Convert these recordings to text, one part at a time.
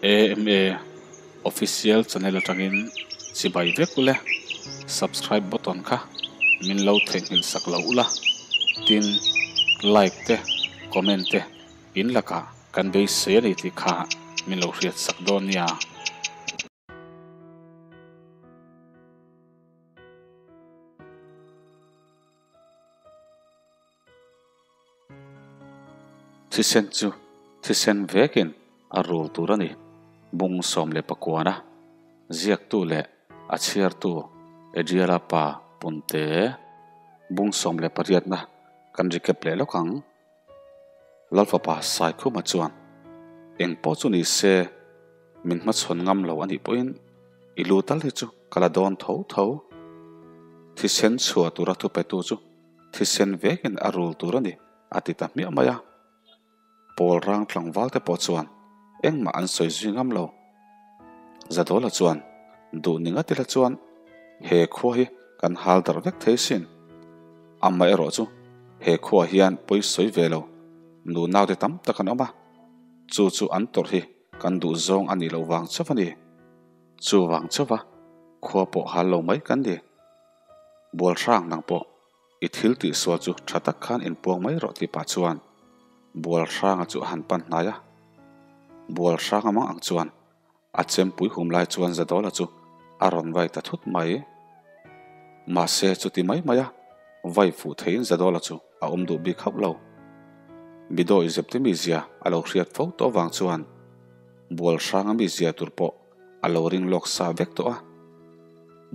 AMA Official channel atangin chibai vek ule subscribe button kha min lo theihnghilh sak lo ula tin like te comment te in lakah kan beisei a ni tih kha min lo hriat sak dawn nia. Thisen chu thisen vekin a rul tur a ni. Bung 19 ziaktu leh a chhiartu Adriela pa Punte bung 18 na kan recap leh lawk ang. Lalfapa Saikhuma chuan eng pawh chu ni se min hmachhawn ngam lo a nih pawhin i lu tal hi chu ka la dawn tho tho. Thisen chhuah tura thupetu chu thisen vekin a rul tur a ni a ti ta hmiah mai a. Pawl rang tlangval te pawh chuan engmah an sawi zui ngam lo. Zadawla chuan duh ni ngat ila chuan he khua hi kan hal darh vek thei sin. Amaherawh chu he khua hian pawi sawi ve lo nu naute tam tak an awm a, chu chu an tawrh hi kan duh zawng a nih loh vang chauh a ni. Chu vang chauh a khua pawh hal lo mai kan ni. Bual hrang nang pawh I thil tih sual chu tha tak khan inpuang mai rawh tih pah chuan Bual Hranga chu a han pan hnai a. Bual Hranga mang ang chuan a chempui hum lai chuan Zadawla chu a rawn vai ta thut mai. Mahse chuti mai mai a vai fuh theiin Zadawla chu a awm duh bik hauh lo. Midawi zepte mizia a lo hriat fo tawh avang chuan Bual Hranga mizia tur pawh a lo ring lawk sa vek tawh a.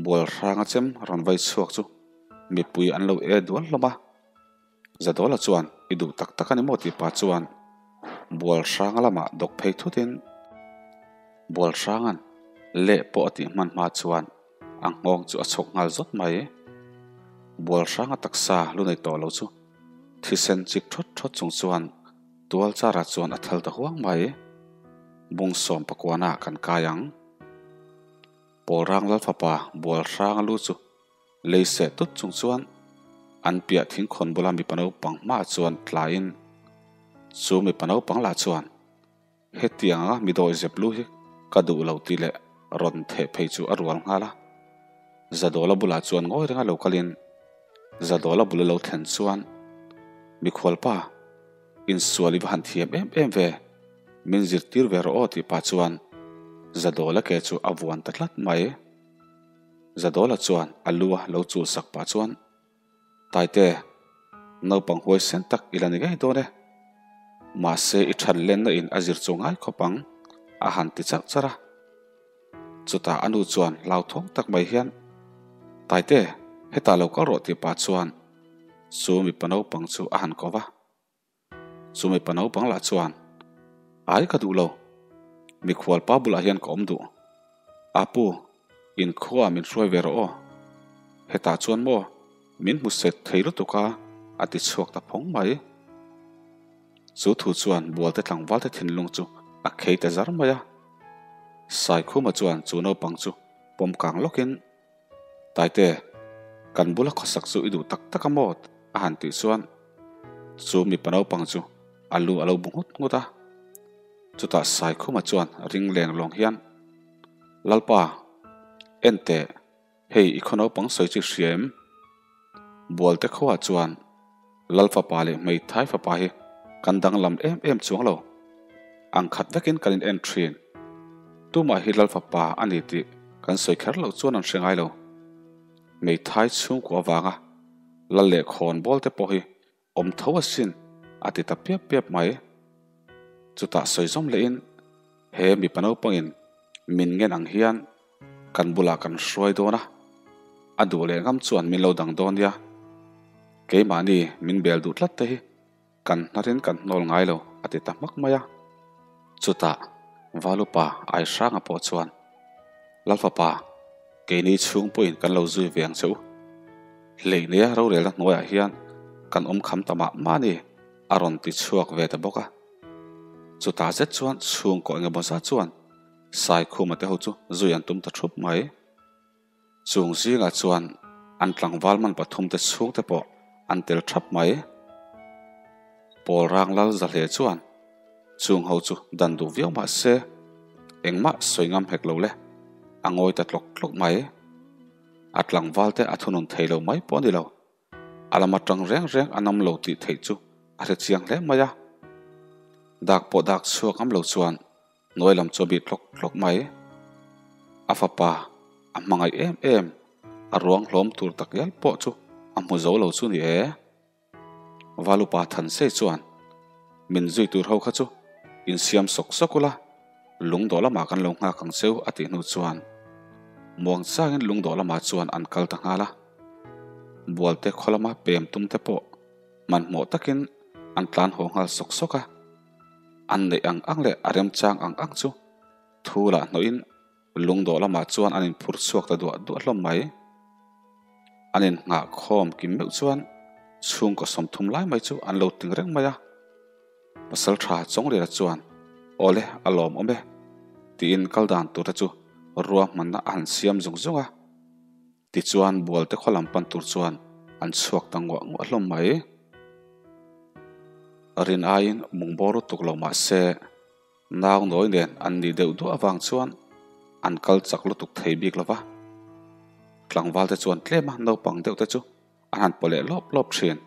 Bual Hranga chem rawn vai chhuak chu Mipui an lo e dual hlawm a, Zadawla chuan i duh tak tak a ni maw tih pah chuan Bual Hranga lamah dawk phei thutin Bual Hranga'n leh pawh a tih hman hma chuan a nghawng chu a chhawk nghal zawt mai. Bual Hranga taksa lu nei tawh lo chu thisen chik thawt thawt chung chuan tual charah chuan a thal ta huang mai. Bung 19 ah kan kai ang. Pawl Rang Lalfapa Bual Hranga lu chu Lei seh tut chung chuan an piah thingkhawn bula mipa naupang hmaah chuan tlaiin chu mipa naupang lah chuan hetiang anga mi dawi zep lu hi ka duh lo tih leh rawn theh phei chu a rual nghal a. Zadawla bulah chuan ngawi renga lo kalin Zadawla bula lo thlen chuan mikhualpa insual i va han thiam em em ve, min zirtir ve rawh aw tih pah chuan Zadawla ke chu a vuan ta tlat mai. Zadawla chuan a lu a lo chul sak pah chuan, Taite, naupang huaisen tak i la ni ngei dawn e. Mahse i that lenna in a zir chu ngai khawp ang, a han ti charh charh a. Chutah a nu chuan hlauthawng tak mai hian, Taite, hetah lo kal rawh tih pah chuan chu mipa naupang chu a han ko va. Chu mipa naupang lah chuan, Ai ka duh lo, mikhual pa bulah hian ka awm duh. Apu, inkhua min hruai ve rawh aw. Hetah chuan maw, min hmu set thei lutuk a, a ti chhuak ta phawng mai. Chu thu chuan Bualte tlangvalte thinlung chu a khei ta zar mai a. Saikhuma chuan chu naupang chu pawm kang lawkin, Taite, kan bula khawsak chu i duh tak tak a maw? a han tih chuan chu mipa naupang chu a lu a lo bu nghut nghut a. Chutah Saikhuma chuan ring leng lawng hian, Lalpa, en teh, hei i khaw naupang sawi chu i hria em? Bualte khuaah chuan Lal fapa leh hmeithai fapa hi kan danglam em em chuang lo. Ang khat vekin kan in en thin. Tumah hi Lal fapa a ni tih kan sawi kher loh chuan an hre ngai lo. Hmeithai chhungkua avanga Lal leh khawnbawl te pawh hi awm tho asin a ti ta piap piap mai. Chutah sawi zawm lehin he mipa naupangin min ngen ang hian kan bulah kan hruai dawn a, a duh leh ngam chuan min lo dang dawn nia. Keimahni min bel duh tlat te hi kan hnarin kan hnawl ngai lo a ti ta hmak mai a. Chutah Valupa Aihranga pawh chuan, Lalfapa, keini chhung pawhin kan lo zui ve ang che u. Hleihneia rorelna hnuaiah hian kan awm kham ta mah mah a ni, a rawn ti chhuak ve ta bawk a. Chutah zet chuan chhungkaw engemaw zat chuan Saikhuma te ho chu zui an tum ta thup mai. Chung zingah chuan an tlangval man pathum te chhung te pawh an tel thap mai. Pawl rang lal za hle chuan chung ho chu dan duh viau mah se. Engmah sawi ngam hek lo le, a ngawi ta tlawk tlawk mai. A tlangval te a thunun thei lo mai pawh a ni lo. A lam atang reng reng a nam lo tih theih chu a hre chiang hle mai a. Dak pawh dak chhuak ngam lo chuan hnuai lam chu a bih tlawk tlawk mai. A fapa a hmangaih em em, a ruang hlawm tur tak hial pawh chu a hmu zo lo chu ni e. Valupa Thansei chuan, Min zui tur ho kha chu insiam sawk sawk ula, lungdawh lamah kan lo nghak ang cheu a tih hnu chuan muang changin lungdawh lamah chuan an kal ta nghal a. Bualte khaw lama pem tum te pawh hmanhmawh takin an tlan haw nghal sawk sawk a. An neih ang ang leh a remchang ang ang chu thu lah hnawhin Lungdawh lamah chuan an inphur chhuak ta duah duah hlawm mai. An innghah khawm kim meuh chuan chhungkaw 30 lai mai chu an lo ting reng mai a. Pasal tha Chawngliana chuan, Awle, a lawmawm e, tiin kal dan tur te chu ruahmanna a han siam zung zung a. Tichuan Bualte khaw lam pan tur chuan an chhuak ta nguah nguah hlawm mai. Rin aiin mung bawr lutuk lo mah se, Nau nawi nen an nih deuh duah avang chuan an kal chak lutuk thei bik lo va. Tlangval te chuan tlema naupang deuh te chu an han paw leh lawp lawp thin.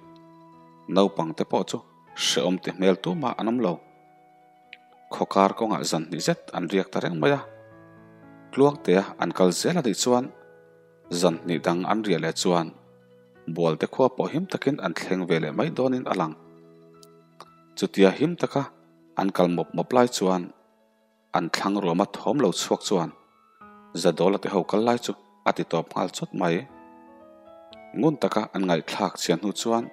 Naupang te pawh chu hrehawm ti hmel tumah an awm lo. Khawkar kawngah zan hnih zet an riak ta reng mai a. Tluangtea an kal zel a nih chuan zan hnih dang an riah leh chuan Bualte khua pawh him takin an thleng ve leh mai dawnin a lang. Chutia him taka An kal mawp mawp lai chuan an thlang ruama thawm lo chhuak chuan Zadawla te ho kal lai chu a ti tawp nghal chawt mai. Ngun taka an ngaihthlak chian hnu chuan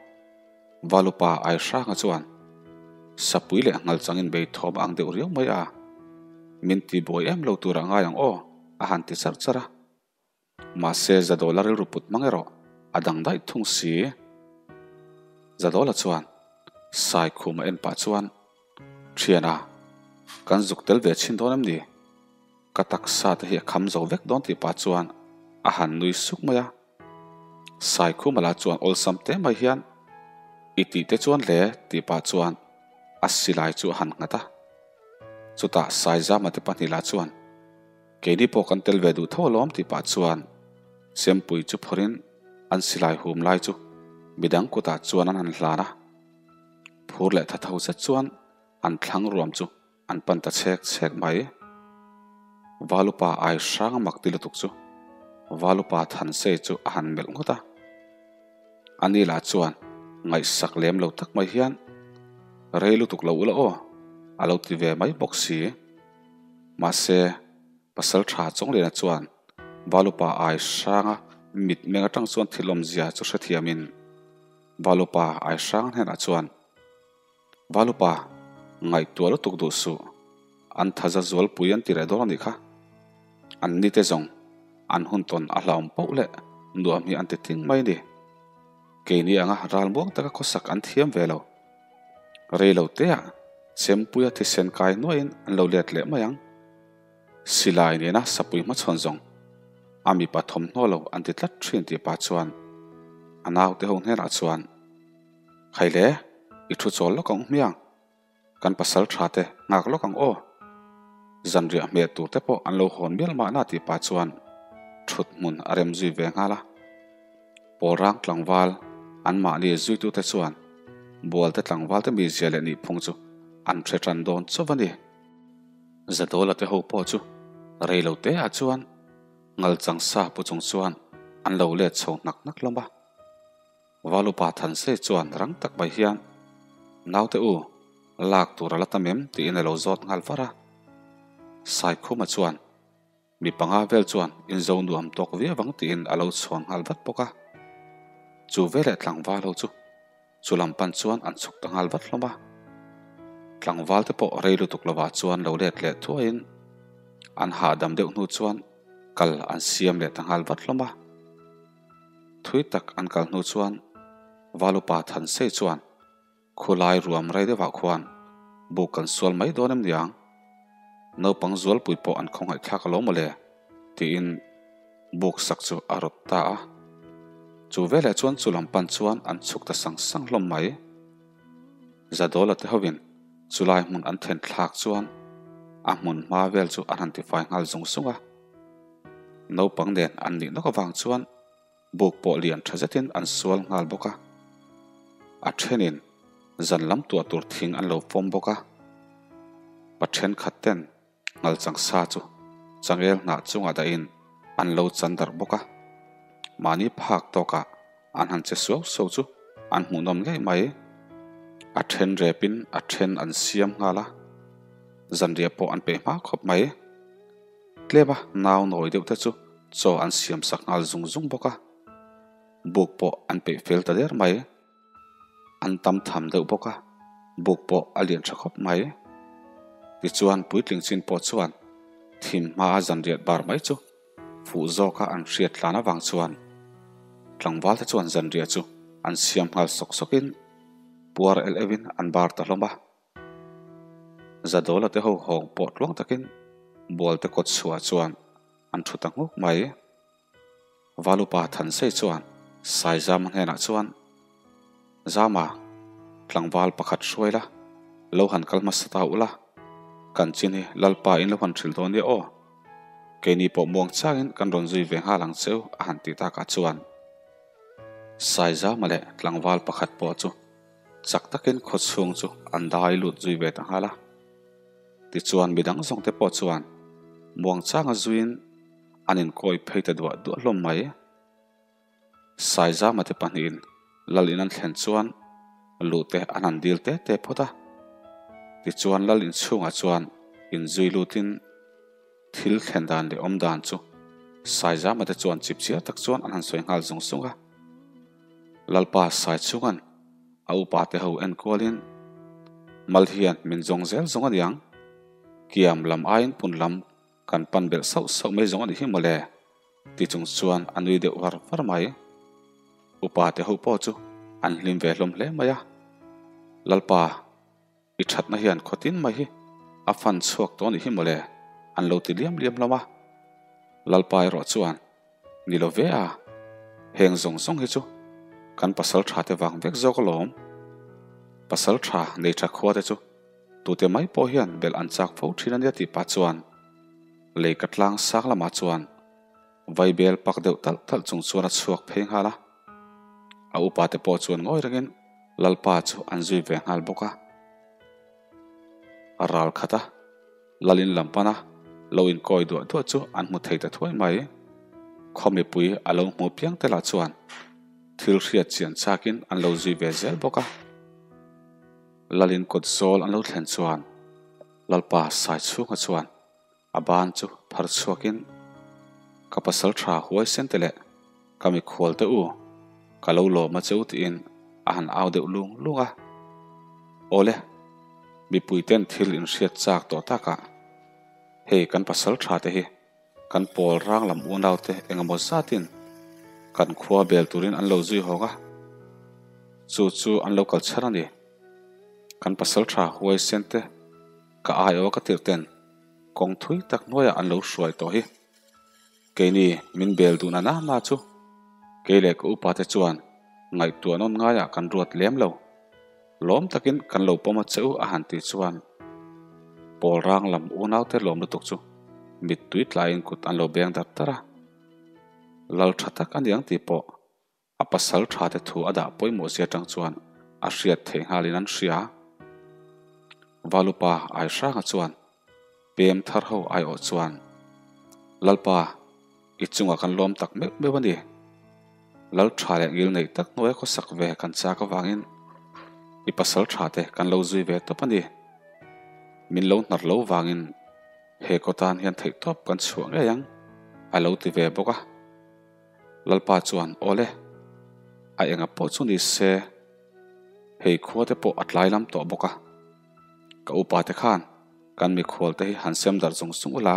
Valupa Aihranga chuan Sapui leh nghal changin bei thawm a ang deuh riau mai a, min ti buai em lo tur a ngai ang aw a han ti charh charh a. Mahse Zadawla rilru put mang erawh a dang daih thung si. Zadawla chuan Saikhuma en pah chuan, Thiana, kan zuk tel ve chhin dawn em ni? Ka taksa te hi a kham zo vek dawn tih pah chuan a han nui suk mai a. Saikhuma lah chuan awlsam te mai hian, I tih te chuan le tih pah chuan a silai chu a han nghat a. Chutah Saizama te pahnih lah chuan, Keini pawh kan tel ve duh tho alawm tih pah chuan Sempui chu phawrhin an silai hum lai chu midang kutah chuan an han hlan a. Phur leh tha tho zet chuan an thlang ruam chu an pan ta chhek chhek mai. Valupa ai hrang a mak ti lutuk chu Valupa Thansei chu a han melh ngawt a. Ani lah chuan ngaihsak lem lo tak mai hian rei lutuk lo ula aw a lo ti ve mai bawk si. Mahse, pasal tha Chawngliana chuan Valupa ai hranga mit meng atang chuan thil awmzia chu hrethiamin Valupa ai hrang hnenah chuan, Valupa, ngaihtuah lutuk duh suh, an thaza zualpui an ti reh dawn a nih kha. An nite zawng an hun tawn a hlauhawm poh leh nuam hi an ti ting mai a ni. Keini anga ralmuang taka khawsak an thiam ve lo. Rei lo teah Chempuia thisen kai nuaiin an lo let leh mai ang. Silai nena sapui hmachhawn zawng a mipa thawmhnaw lo an ti tlat thin tih pah chuan a naute ho hnenah chuan, Khaile, i thu chawl lawk ang hmiang, kan pasal tha te nghak lawk ang aw. Zanriah hmeh tur te pawh an lo hawn mial mahna tih pah chuan thut hmun a rem zui ve nghal a. Pawlrang tlangval anmahni zuitute chuan Bualte tlangvalte mizia leh nihphung chu an hre tan dawn chauh a ni. Zadawla te ho pawh chu rei lo te ah chuan ngalchang sa pu chung chuan an lo let chho hnak hnak hlawm a. Valupa Thansei chuan rang tak mai hian, Naute u, lak tur a la tam em? tiin a lo zawt nghal var a. Saikhuma chuan, Mi panga vel chuan inzo nuam tawk viau ang tiin a lo chhuang nghal vat bawk a. Chu veleh tlangval ho chu chu lam pan chuan an chhuk ta nghal vat hlawm a. Tlangval te pawh rei lutuk lovah chuan lo let leh thuaiin an hahdam deuh hnu chuan kal an siam leh ta nghal vat hlawm a. Thui tak an kal hnu chuan Valupa Thansei chuan Khulai ruam rei deuhah khuan buk kan sual mai dawn em niang? Naupang zualpui pawh an khawngaih thlak alawm mawle, tiin buk sak chu a rawt ta a. Chu veleh chuan chu lam pan chuan an chhuk ta sang sang hlawm mai. Zadawla te hovin chulai hmun an then thlak chuan A hmun hma vel chu an han tifai nghal zung zung a. Naupang nen an nih nawk avang chuan buk pawh lian tha zetin an sual nghal bawk a. A thenin zan lam tuah tur thing an lo fawm bawk a. Pa thenkhat ten ngal chang sa chu changel hnah chungah dahin an lo chan darh bawk a. Mahni phak tawkah an han che suau suau chu an hmuhnawm ngei mai. A then repin a then an siam nghal a, zanriah pawh an peih hma khawp mai. Tlema nau nawi deuh te chu chaw an siam sak nghal zung zung bawk a, buk pawh an peih fel ta der mai. An tam tham deuh bawk a, buk pawh a lian tha khawp mai. Tichuan puitling chin pawh chuan thim hmaa zanriah bar mai chu fuh zawka an hriat tlan avang chuan tlangval te chuan zanriah chu an siam nghal sawk sawkin puar el euhin an bar ta hlawm a. Zadawla te ho hawng pawh tluang takin bualte kawt chhuah chuan an thu ta nghuk mai. Valupa Thansei chuan Saizama hnenah chuan, Zama, tlangval pakhat hruai la, lo han kal hmasa ta ula, kan chin hi Lalpa in lo han hrilh dawn nia aw. Keini pawh muang changin kan rawn zui ve nghal ang cheu a han tih takah chuan Saizama leh tlangval pakhat pawh chu chak takin khawchhung chu an dai lut zui ve ta nghal a. Tichuan midang zawng te pawh chuan muang changa zuiin an inkawi phei ta duah duah hlawm mai. Saizama te pahnihin Lal in an thlen chuan luh te an han dil te te phawt a. Tichuan Lal inchhungah chuan inzui lutin thil thlen dan leh awm dan chu Saizama te chuan chipchiar tak chuan an han sawi nghal zung zung a. Lalpa Saichhunga'n a upa te ho enkualin mal hian min zawng zel zawng a niang, kiam lam aiin pun lam kan pan belh sauh sauh mai zawng a ni hi mawle ti chung chuan a nui deuh var var mai. Upa te ho pawh chu an hlim ve hlawm hle mai a, Lalpa i thatna hian khawtin mai hi a fan chhuak tawh a ni hi mawle an lo ti liam liam hlawm a. Lalpa erawh chuan Ni lo ve a, heng zawng zawng hi chu kan pasal tha te vang vek zawk alawm. Pasal tha nei tha khua te chu tute mai pawh hian belh an chak fo thin a nia tih pah chuan lei ka tlang sang lamah chuan vaibel pak deuh talh talh chung chuan a chhuak phei nghal a. A upa te pawh chuan ngawi rengin Lalpa chu an zui ve nghal bawk a. A ral khat a. Lalin lam pana lo inkawi duah duah chu an hmu thei ta thuai mai. Khaw mipui a lo hmu piang te lah chuan thil hriat chian chakin an lo zui ve zel bawk a. Lalin kawt zawl an lo thlen chuan Lalpa Saichhunga chuan a ban chu phar chhuakin, Ka pasal tha huaisen te leh ka mikhual te u, ka lo lawm a che u tiin a han au deuh lung lung a. Awle, mipui ten thil inhriat chak tawh takah hei kan pasal tha te hi kan pawl rang lam unau te engemaw zatin kan khua bel turin an lo zui hawng a, chu chu an lo kal chhan a ni. Kan pasal tha huaisen te ka aiawh a ka tirh ten kawng thui tak hnuaiah an lo hruai tawh hi. Keini min bel duh na na chu kei leh ka upa te chuan ngaihtuah nawn ngaiah kan ruat lem lo. Lawm takin kan lo pawm a che u a han tih chuan pawl rang lam unaute lawm lutuk chu mittui tlaiin kut an lo beng dar dar a. Lal tha tak a niang tih pawh a pasal tha te thu a dah pawimawh zia atang chuan a hriat theih nghalin an hria. Valupa Aihranga chuan pem thar ho aiawh chuan, Lalpa, i chungah kan lawm tak meuh meuh a ni. Lal tha leh ngil neih tak hnuaia khawsak ve kan chak avangin i pasal tha te kan lo zui ve tawp a ni. Min lo hnar lo vangin he kawtan hian theihtawp kan chhuah ngei ang, a lo ti ve bawk a. Lalpa chuan, Awle, a enga pawh chu ni se, hei khua te pawh a tlai lam tawh bawk a. Ka upa te khan kan mikhual te hi han sem darh zung zung ula,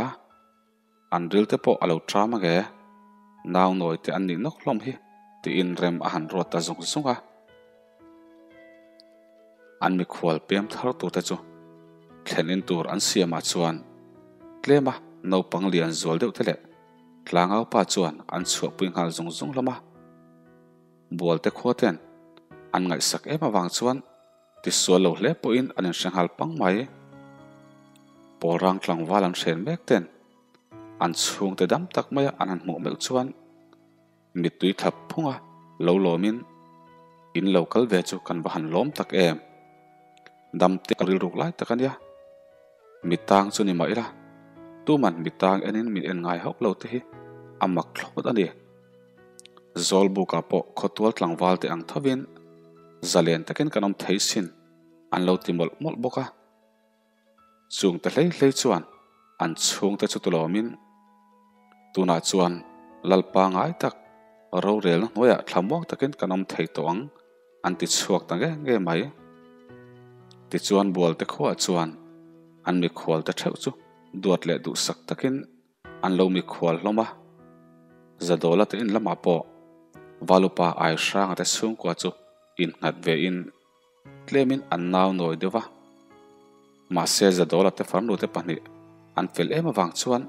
an ril te pawh a lo ṭam ange, nau nawi te an nih nawk hlawm hi tiin rem a han ruat ta zung zung a. An mikhual pem thar tur te chu thlen in tur an siamah chuan tlema naupang lian zual deuh te leh Tlangau pa chuan an chhuahpui nghal zung zung hlawm a. Bualte khua ten an ngaihsak em avang chuan tisual lo hle pawhin an inhre nghal pang mai. Pawlrang tlangval an hren mek ten an chhungte dam tak maia an han hmuh meuh chuan mittui thlap phunga lo lawmin in lo kal ve chu kan va han lawm tak em. Dam te ka rilruk lai tak a nia. Mitang chu ni mah ila, tuman mitang enin min en ngai hauh lo te hi a mak thlawt a ni. Zawlbukah pawh khawtual tlangval te ang thovin zalen takin kan awm thei sin an lo ti mawlh mawlh bawk a. Chungte hlei hlei chuan an chhungte chu tulawmin tunah chuan Lalpa ngai tak rorelna hnuaiah thlamuang takin kan awm thei tawh ang an ti chhuak ta nge nge mai. Tichuan Bualte khuaah chuan an mikhualte theuh chu duat leh duhsak takin an lo mikhual hlawm a. Zadawla te in lamah pawh Valupa Aihranga te chhungkua chu innghat vein Tlemin an nau nawi deuh a, mahse Zadawla te farnu te pahnih an fel em avang chuan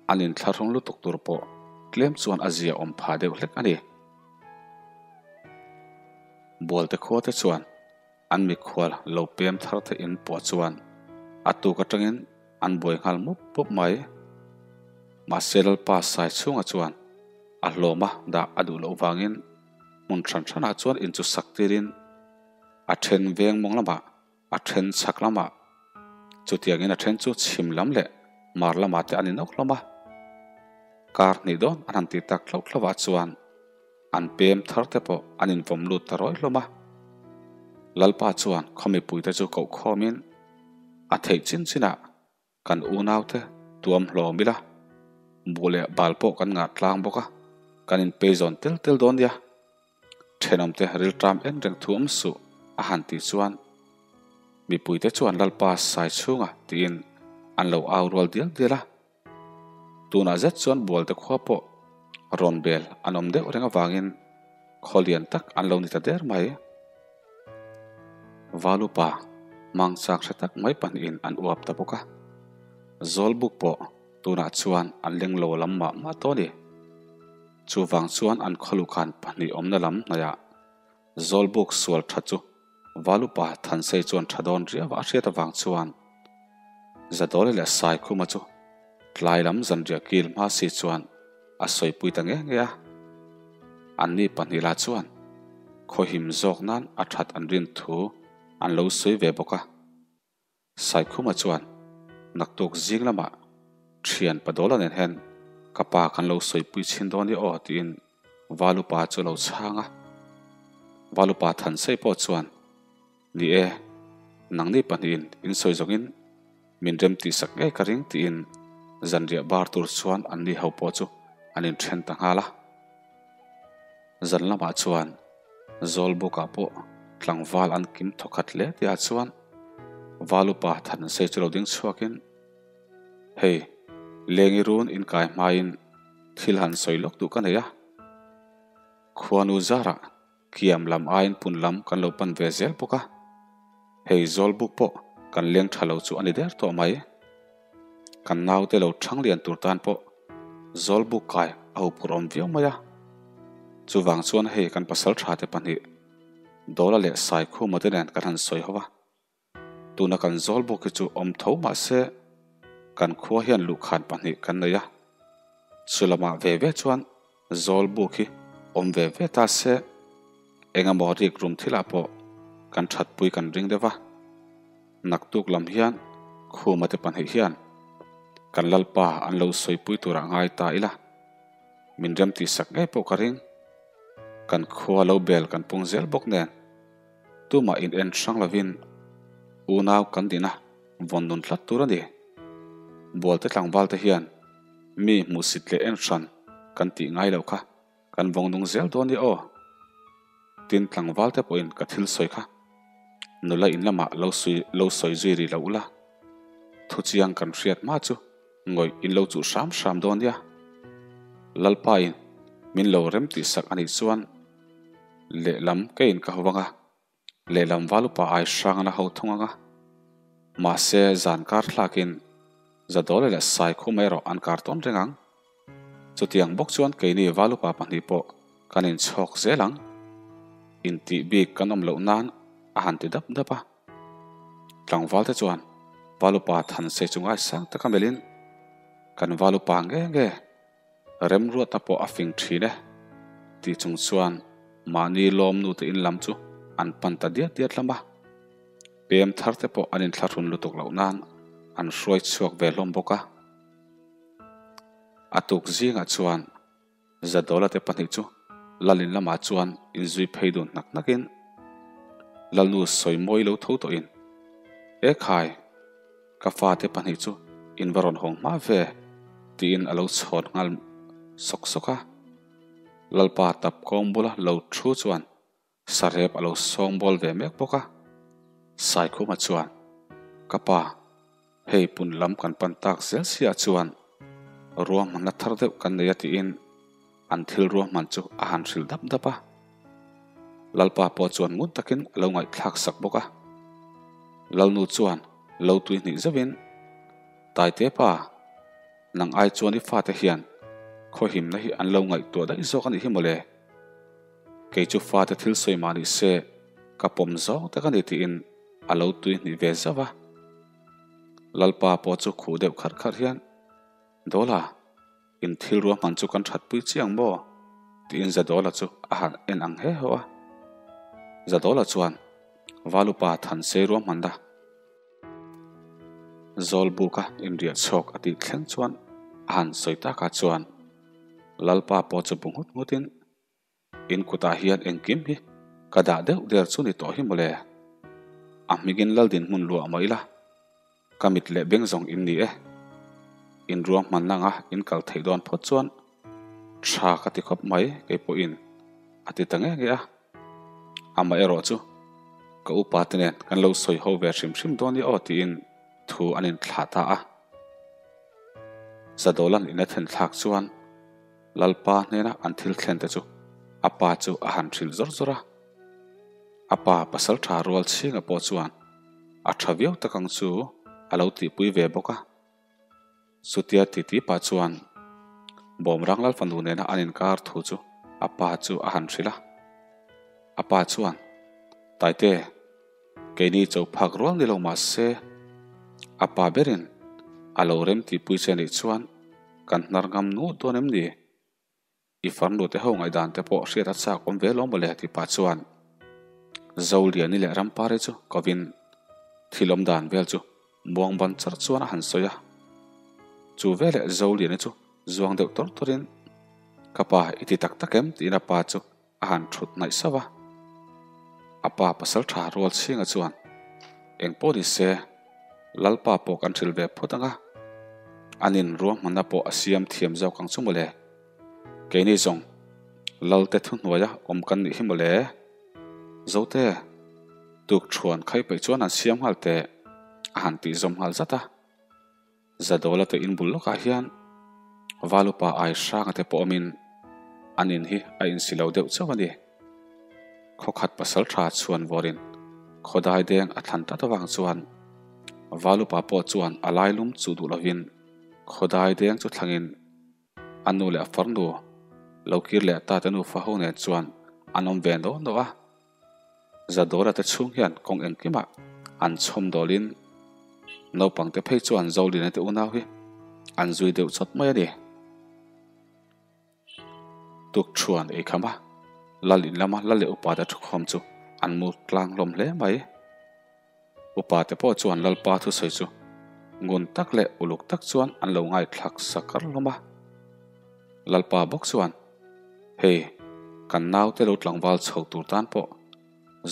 an inthlahrung lutuk tur pawh tlem chuan a zia awm pha deuh hlek a ni. Bualte khua te chuan an mikhual lo pem thar the in pawh chuan a tuk atangin an buai nghal mup mup mai. Mahse Lalpa Saichhunga chuan a hlawma dah a duh loh vangin Hmun hran hranah chuan inchu sak tirin a then veng mawng lamah, a then chhak lamah, chutiangin a then chu chhim lam leh mar lamah te an inawk hlawm a. Kar hnih dawn an han tih tak hlauh hlauhah chuan an pem thar te pawh an invawm lut ta rawi hlawm a. Lalpa chuan khaw mipuite chu koh khawmin a theih chin chinah Kan unaute tuam hlawm ila, buh leh bal pawh kan ngah tlang bawk a, kan inpei zawn tel tel dawn nia. Thenawmte rilṭam en reng thu awm suh a han tih chuan mipuite chuan Lalpa sai chhunga tiin an lo au rual dial dial a. Tunah zet chuan Bualte khua pawh rawn bel an awm deuh reng avangin khaw lian tak an lo ni ta der mai. Valupa mang chak hre tak mai pahnihin an uap ta bawk a, Zawlbuk pawh tunah chuan an leng lo lam mah mah tawh a ni. Chuvang chuan an khawlukhan pahnih awmna lam hnaihah Zawlbuk sual tha chu Valupa Thansei chuan tha dawn riau a hriat avang chuan Zadawli leh Saikhuma chu tlai lam zanriah kil hma si chuan a sawipui ta nge nge a. Anni pahnih lah chuan khawhim zawk nan a that an rin thu an lo sawi ve bawk a. Saikhuma chuan naktuk zing lamah thian Padawla nen hian ka pa kan lo sawipui chhin dawn i aw tiin Valupa chu a lo chhang a. Valupa Thansei pawh chuan Ni e, nangni pahnihin in sawi zawngin min rem tihsak ngei ka ring tiin zanriah bar tur chuan anni ho pawh chu an inthen ta nghal a. Zan lamah chuan Zawlbukah pawh tlangval an kim thawkhat hle tihah chuan Valupa Thansei chu lo ding chhuakin, Hei, lengi run inkai hmain thil han sawi lawk duh ka nei a, khuanu zarah Kiam lam aiin pun lam kan lo pan ve zel bawk a, hei Zawlbuk pawh kan leng tha lo chu a ni der tawh mai. Kan naute lo thang lian tur tan pawh Zawlbuk kai a huphurh awm viau mai a. Chuvang chuan hei kan pasal tha te pahnih Dawla leh Saikhuma te nen kan han sawi ho a. Tuna kan Zawlbuk hi chu awm tho mah se kan khua hian luhkhan pahnih kan nei a, chu lamah ve ve chuan Zawlbuk hi awm ve ve ta se engemaw rik rum thilah pawh kan thatpui kan ring deuh a, naktuk lam hian Khuma te pahnih hian kan Lalpa an lo sawipui turah ngai ta ila min rem tihsak ngei pawh ka ring, kan khua lo bel kan pung zel bawk nen. Tumah in en hrang lovin unau kan dina vawn nun tlat tur a ni. Bualte tlangval te hian mi hmuhsit leh en hran kan tih ngai lo kha kan vawng nung zel dawn nia aw. Tin tlangval te pawhin ka thil sawi kha nula in lamah lo sui lo sawi zui rih lo ula. Thuchiang kan hriat hma chu ngawih in lo chuh hram hram dawn nia. Lalpa in min lo rem tihsak a nih chuan Lehlam ka in ka ho ang a, lehlam val upa ai hrang an a ho thung ang a. Mahse zan kar thlakin Zadawla leh Saikhuma erawh an kar tawn reng ang. Chutiang bawk chuan keini val upa pahnih pawh kan inchhawk zel ang. Intih bik kan awm loh nan a han ti dap dap a. Tlangval te chuan. Valupa Thansei chu ngaisang taka melhin, Kan Valupa nge nge, remruata pawh a fing thin e, tih chung chuan mahni lawmnute in lam chu an pan ta diat diat lam a. Pem thar te pawh an inthlahrun lutuk loh nan an hruai chhuak ve hlawm bawk a. A tuk zingah chuan Zadawla te pahnih chu Lalin lamah chuan inzui phei dun hnak hnakin Lalnu sawi mawi lo tho tawhin, E khai, ka fate pahnih chu in va rawn hawng hma ve, tiin a lo chhawn nghal sawk sawk a. Lalpa tap kawng bula lo thu chuan Sarep a lo sawng bawl ve mek bawk a. Saikhuma chuan, Ka pa, hei pun lam kan pan tak zel sia chuan ruahmanna thar deuh kan nei a tiin an thil ruahman chu a han hrilh dap dap a. Lalpa pawh chuan ngun takin a lo ngaihthlak sak bawk a. Lalnu chuan lo tui hnih zauhin, Taite pa, nang ai chuan i fate hian khawhimna hi an lo ngaihtuah daih zawk a nih hi mawle. Kei chu fate thil sawi mah ni se ka pawm zawng tak a ni tiin a lo tui hnih ve zauh a. Lalpa pawh chu khuh deuh kharh kharh hian, Dawla, in thil ruahman chu kan thatpui chiang maw? tiin Zadawla chu a han en ang he ho a. Zadawla chuan, Valupa Thansei ruahman da. Zawlbuka inriah chhawk a tih thleng chuan a han sawi takah chuan Lalpa pawh chu bu nghut nghutin, In kutah hian engkim hi ka dah deuh der chu ni tawh hi mawle. A hmingin lal dinhmun luah mah ila, ka mit leh beng zawng in ni e. In ruahman nanga in kal theih dawn phawt chuan tha ka ti khawp mai kei pawhin a ti ta nge nge a. Amaherawh chu ka upa te nen kan lo sawi ho ve hrim hrim dawn i aw tiin thu an inthlah ta a. Zadawlan in a thlen thlak chuan Lalpa hnena an thil thlen te chu a pa chu a han hrilh zawr zawr a. A pa pasal tha rual chhinga pawh chuan a tha viau tak ang chu a lo tihpui ve bawk a. Chutia titi pah chuan Bawmrang Lal fanu nena an inkar thu chu a pa chu a han hrilh a. A pa chuan, Taite, keini cho phak rual ni lo mah se, a pa berin a lo rem tihpui che nih chuan kan hnar ngam nuh dawn em ni? I farnu te ho ngaihdan te pawh hriat a chak awm ve lo mawle tih pah chuan Zoliani leh Rampari chu kovin thil awm dan vel chu muang ban char chuan a han sawi a. Chu veleh Zoliani chu zuang deuh tawr tawrin Ka pa i ti tak tak em tiin a pa chu a han thut hnaih sauh a. A pa pasal tha rual chhinga chuan eng pawh ni se Lalpa pawh kan hrilh ve phawt ang a, an in ruahmanna pawh a siam thiam zawk ang chu mawle. Keini zawng Lalte thuhnuaia awm kan nih hi mawle. Zote, tuk thuan khai peih chuan an siam nghal teh a han tih zawm nghal zat a. Zadawla te in bul lawkah hian Valupa ai hranga te pawh awmin an in hi a insi lo deuh chauh a ni. Khawkhat pasal tha chhuan vawrin khawdai deng a thlan tlat avang chuan Valupa pawh chuan a lailum chuh duh lovin khawdai deng chu thlangin A nu leh a farnu lo kir leh ta te nufa ho nen chuan an awm ve naw naw a. Zadawla te chhung hian kawng engkimah an chhawm dawlin naupang te phei chuan Zolina te unau hi an zui deuh chawt mai a ni. Tuk thuan ei kham a, Lal in lama Lal leh upa te thukhawm chu an mu tlang hlawm hle mai. Upa te pawh chuan Lalpa thusawi chu ngun tak leh uluk tak chuan an lo ngaithlak sa kar hlawm a. Lalpa bawk chuan, Hei, kan naute lo tlangval chho tur tan pawh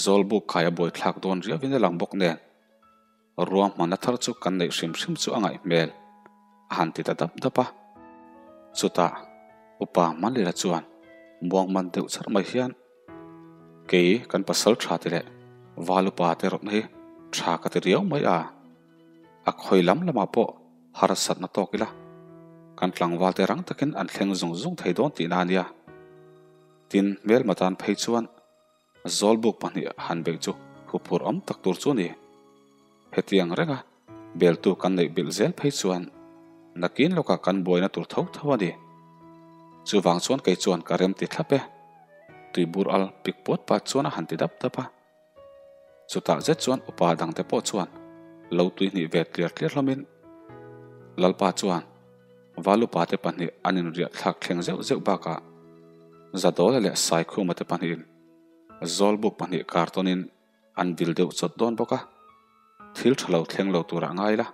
Zawlbuk khai a buaithlak dawn riauin a lang bawk nen, ruahmanna thar chu kan neih hrim hrim chu a ngaih hmel, a han ti ta dap dap a. Chutah, Upa Hmanlila chuan muangman deuh char mai hian, Kei kan pasal tha te leh val upa te rawtna hi tha ka ti riau mai a, a khawi lam lamah pawh harsatna tawk ila kan tlangval te rang takin an thleng zung zung thei dawn tihna a nia. Tin, hmelma tan phei chuan zawlbuk pahnih han beih chu huphurh awm tak tur chu a ni. Hetiang renga beltu kan neih bilh zel phei chuan nakin lawkah kan buaina tur tho tho a ni. Chuvang chuan kei chuan ka rem ti thlap e. Tuibur al pik puat pah chuan a han ti dap dap a. Chutah zet chuan upa dangte pawh chuan lo tuihnih ve tliar tliar hlawmin Lalpa chuan Valupa te pahnih an inriah thlak thleng zeuh zeuh bakah Zadawla leh Saikhuma te pahnihin Zawlbuk pahnih kar tawnin an vil deuh chawt dawn bawk a, thil tha lo thleng lo turah ngai la.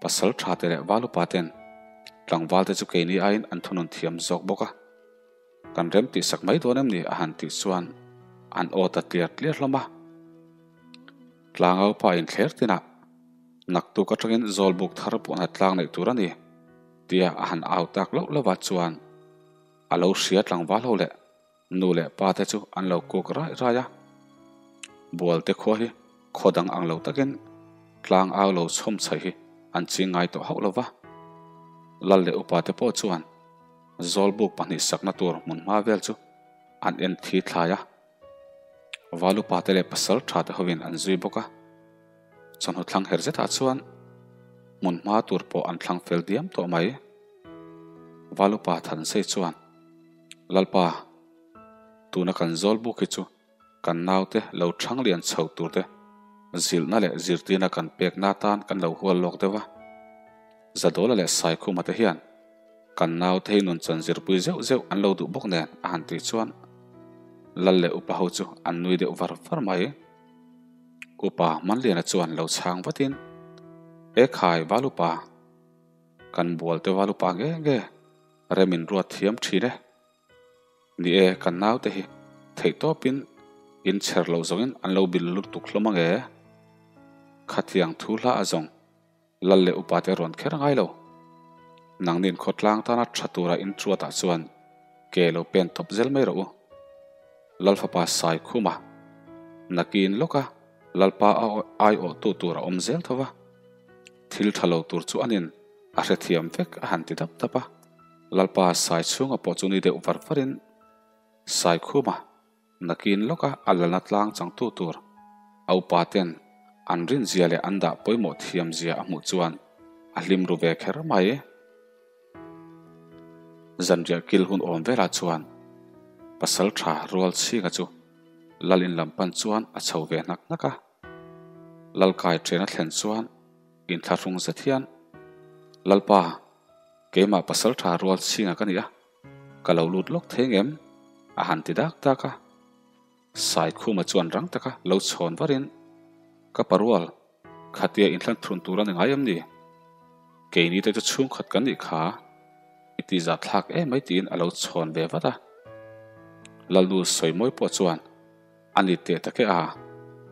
Pasal tha te leh Valupa ten tlangval te chu keini aiin an thunun thiam zawk bawk a, kan rem tih sak mai dawn em ni a han tih chuan an aw ta tliar tliar hlawm a. Tlangau pa inthler tinah naktuk atangin Zawlbuk thar pawhna tlang neih tur a ni tia a han au tak loh lovah chuan a lo hria tlangval ho leh Nu leh pa te chu an lo kuk raih raih a, Bualte khua hi khaw dang ang lo takin tlang au lo chhawm chhaih hi an ching ngai tawh hauh lo va. Lal leh upa te pawh chuan Zawlbuk pahnih sakna tur hmun hma vel chu an en thi thlai a, Val upa te leh pasal tha te hovin an zui bawk a. Chawhnu thlang her zetah chuan hmun hma tur pawh an thlang fel diam tawh mai. Val upa Thansei chuan. Lalpa, tuna kan zawl buk hi chu kan naute lo thang lian chho turte zilhna leh zirtirna kan pekna atan kan lo hual lawk deuh a. Zadawla leh Saikhuma te hian kan naute hi nunchan zirpui zeuh zeuh an lo duh bawk nen a han tih chuan Lal leh upa ho chu an nui deuh var var mai. Upa Manliana chuan lo chhang vatin, E khai Valupa, kan bualte Valupa nge nge? Rem in ruat thiam thin e. Ni e, kan naute hi theihtawpin in chher loh zawngin an lo bil lutuk hlawm ang e. Khatiang thu hla a zawng lal leh upate rawn kher ngai lo. Nangnin khawtlang tana tha tura in chuatah chuan ke lo pen tawp zel mai rawh u. Lal fapa Saikhuma nakin lawka Lalpa a aiawhtu tur a awm zel tho va. Thil tha lo tur chu anin a hrethiam vek a han ti dap dap a. Lalpa sai chhunga pawh chu ni deuh var varin Saikhuma nakin lawka a lalna tlang changtu tur a upa ten an rinzia leh an dah pawimawh thiamzia a hmuh chuan a hlim ru ve kher mai. Zanriah kil hun awm velah chuan pasal tha rual chhinga chu lal in lam pan chuan a chho ve hnak hnak a. Lalkai ṭhen a thlen chuan inthlahrung zet hian, Lalpa, keimah pasal ṭha rual chhinga ka ni a, ka lo lut lawk thei ngem? a han ti dak dak a. Saikhuma chuan rang taka lo chhawn varin, Ka parual, khatia inthlan thun tur a ni ngai em ni? Keini te chu chhungkhat kan nih kha, i ti zat thlak em mai tiin a lo chhawn ve vat a. Lalnu sawimawi pawh chuan, A ni teh tak e a,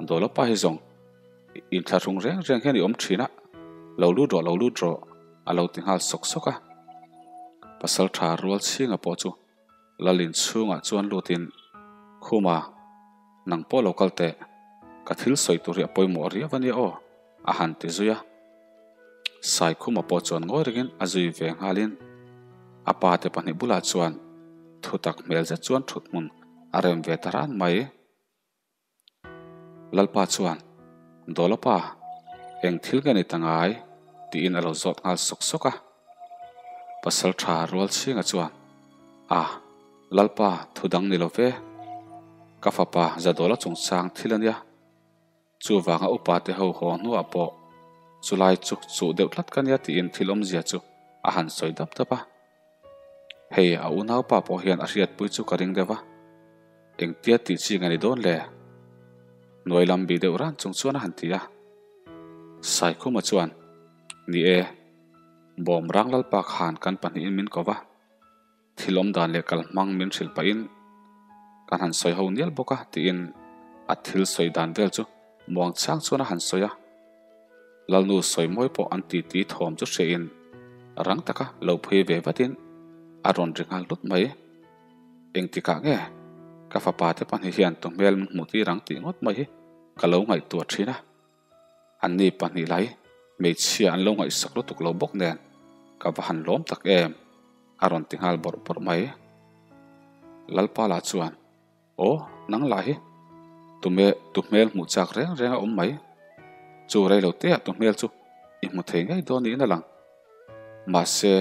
Dawlapa hi zawng inthlahrung reng reng hian i awm thin a, lo lut rawh lo lut rawh a lo ti nghal sawk sawk a. Pasal tha rual chhinga pawh chu Lalin chhungah chuan lutin, Khuma, nang pawh lo kal teh, ka thil sawi tur hi a pawimawh riau a nia aw, a han ti zui a. Saikhuma pawh chuan ngawi rengin a zui ve nghalin a pa te pahnih bulah chuan thutak hmel zet chuan thut hmun a rem ve ta ran mai. Lalpa chuan, Dawlapa, eng thil nge ni ta ngai? tiin a lo zawt nghal sawk sawk a. Pasal tha Rualchhinga chuan, A, Lalpa, thu dang ni lo ve. Ka fapa Zadawla chungchang thil a nia. Chuvanga upa te ho haw hnuah pawh chulai chu chuh deuh tlat ka nia tiin thil awmzia chu a han sawi dap dap a. Hei a unaupa pawh hian a hriatpui chu ka ring deuh a, engtia tih chi nge ni dawn le? Hnuai lam bih deuh ran chung chuan a han ti a. Saikhuma chuan, Ni e, bawm rang lalpa khan kan pahnihin min ko va. Thil awm dan leh kal hmang min hrilh pahin kan han sawi ho nial bawk a tiin a thil sawi dan vel chu muang chang chuan a han sawi a. Lalnu sawi mawi pawh an titi thawm chu hriain rang taka lo phei ve vatin a rawn ri nghal hlut mai. Engtikah nge ka fapa te pahnih hian tu hmel min hmuh tir ang tih ngawt mai hi ka lo ngaihtuah thin a. Anni pahnih lai hmeichhia an lo ngaihsak lutuk lo bawk nen ka va han lawm tak em a rawn ti nghal bawrh bawrh mai. Lalpa lah chuan, Aw, nang lah hi tume tu hmel hmuh chak reng reng a awm mai. Chu rei lo teah tu hmel chu i hmu thei ngei dawn niin a lang. Mahse,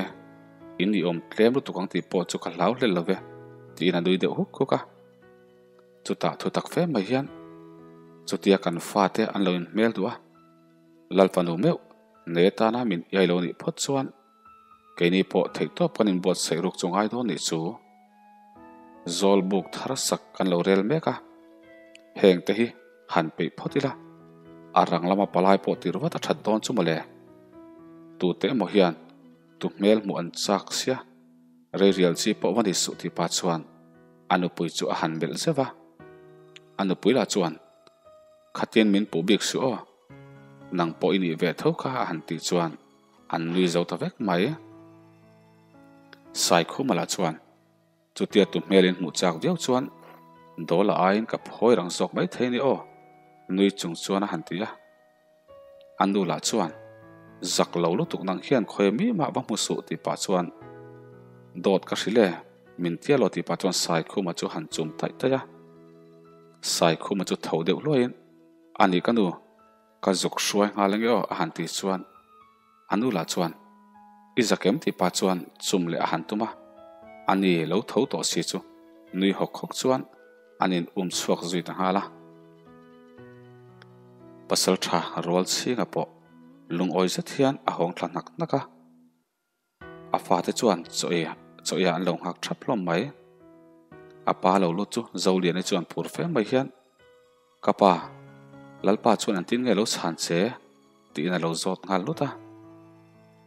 in i awm tlem lutuk ang tih pawh chu ka hlau hlel lo ve tiin a nui deuh huk huk a. Chutah thu tak fe mai hian chutia kan fate an lo inhmel duh a. Lalfanu meuh nei atana min iai lo nih phawt chuan keini pawh theihtawp kan inbuatsaih ruk chu ngai dawn nih chu. Zawl buk thar sak kan lo rel mek a, heng te hi han peih phawt ila, a rang lama palai pawh tir vat a that dawn chu mawle. Tute emaw hian tu hmel hmuh an chak sia, rei rial chi pawh va ni suh tih pa chuan a nupui chu a han melh zeuh a. A nupui lah chuan, Khatin min puh bik suh aw, nang pawh i nih ve tho kha a han tih chuan an nui zo ta vek mai. Saikhuma lah chuan chutia tu hmelin hmuh chak viau chuan Dawla aiin ka phawi rang zawk mai thei ni aw nui chung chuan a han ti a. A nu lah chuan zak lo lutuk nang hian khawi mi mah va hmu suh tih pah chuan dawt ka hrilh e min tia lo tih pah chuan Saikhuma chu han chum taih taih a. Saikhuma chu tho deuh hluaiin a ni ka nu ka zuk hruai nghal ange aw a han tih chuan a nu lah chuan i zakem tih pah chuan chum leh a han tum a, a ni lo tho tawh si chu nui hawk hawk chuan an in um chhuak zui ta nghal a. Pasal tha rual chhinga pawh lungawi zet hian a hawng thla hnak hnak a. A fate chuan chaw ei chaw eiah an lo nghak thap hlawm mai. A pa lo lut chu Zoliani chuan phur fe mai hian, Ka pa, Lalpa chuan an tin nge lo chhan che? tiin a lo zawt nghal lut a.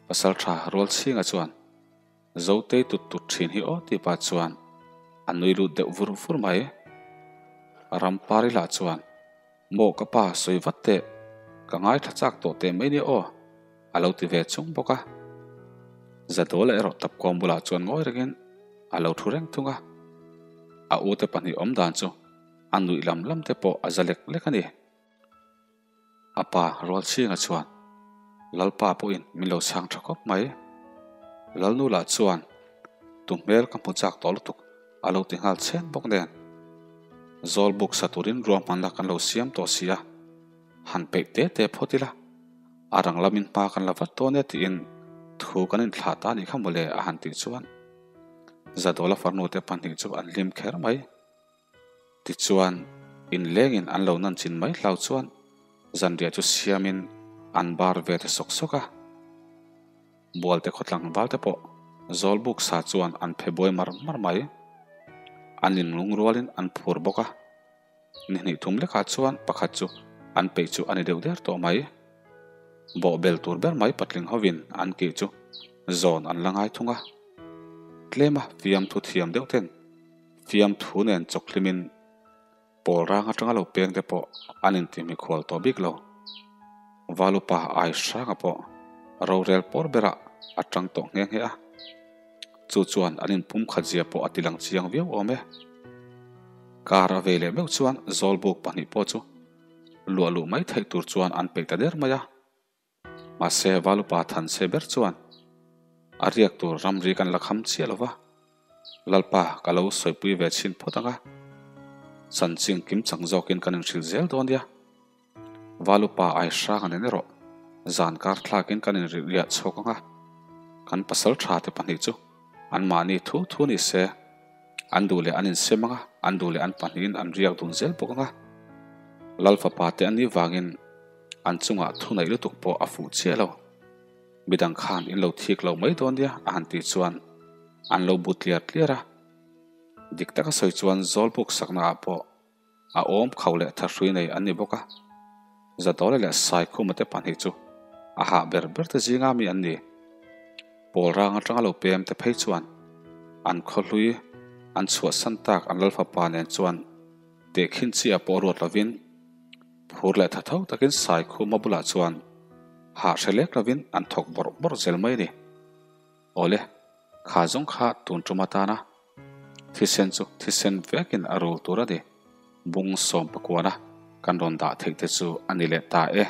Pasal tha Rualchhinga chuan, Zotei tut tut thin hi aw tih pah chuan a nui lut deuh vur vur mai. Rampari lah chuan, Maw ka pa sawi vat teh, ka ngaithla chak tawh teh mai nia aw, a lo ti ve chung bawk a. Zadawla erawh tapkawm bulah chuan ngawi rengin a lo thu reng thung a. A ute pahnih awm dan chu a nuih lam lam te pawh a za lek lek a ni. A pa Rualchhinga chuan, Lalpa pawhin min lo chhang tha khawp mai. Lalnu lah chuan, Tu hmel ka hmu chak tawh lutuk a lo ti nghal chhen bawk nen. Zawl buk sa turin ruahmanna kan lo siam tawh si a, han peih te te phawt ila, a rang lamin hma kan la vat dawn e tiin thu kan inthlah ta anih kha mawle a han tih chuan Zadawla farnute pahnih chu an hlim kher mai. Tichuan, inlengin an lo nan chin mai hlau chuan zanriah chu siamin an bar ve ta sawk sawk a. Bualte khawtlang valte pawh Zawlbuk sa chuan an phe buai mar mar mai. An inlung rualin an phur bawk a. Ni hnih thum lekah chuan pakhat chu an peih chu a ni deuh der tawh mai. Bawhbel tur ber mai patling hovin an kih chu zawn an la ngai thung a. Tlema fiamthu thiam deuh ten Fiamthu nen chawkhlimin pawl rang atanga lo peng te pawh an intihmi khual tawh bik lo. Valupa ai hranga pawh rorel pawr berah a tang tawh nghe nghe a. Chu chuan an inpumkhat zia pawh a tilang chiang viau awm e. Kar a vei leh meuh chuan Zawlbuk pahnih pawh chu luah luh mai theih tur chuan an peih ta der mai a. Mahse, Valupa Thanse ber chuan a riak tur ramri kan la kham chiah lo va, Lalpa ka lo sawipui ve chhin phawt ang a, chanchin kim chang zawkin kan inhrilh zel dawn nia. Valupa ai hrang nen erawh zan kar thlakin kan inrilh riah chhuak ang a, kan pasal tha te pahnih chu anmahni thu thu ni se, an duh leh an insem ang a, an duh leh an pahnihin an riak dun zel bawk ang a. Lal fapa te an nih vangin an chungah thuneih lutuk pawh a fuh chiah lo. Midang khan in lo thik lo mai dawn nia a han tih chuan an lo bu tliar tliar a. Dik taka sawi chuan Zawlbuk sakna ah pawh a awm khauh leh thahrui nei an ni bawk a. Zadawla leh Saikhuma te pahnih chu a hah ber ber te zinga mi an ni. Pawl rang atanga lo pem te phei chuan an khawhlui an chhuahsan tak an Lalfapa nen chuan tehkhin chiah pawh ruat lovin Phur leh tha tho takin Saikhuma bulah chuan hah hre lek lovin an thawk bawrh bawrh zel mai a ni. Awle, kha zawng kha tun tum atana thisen chu thisen vekin a rul tur a ni. Bung sawm pakuana kan rawn dah theih te chu a ni leh ta e.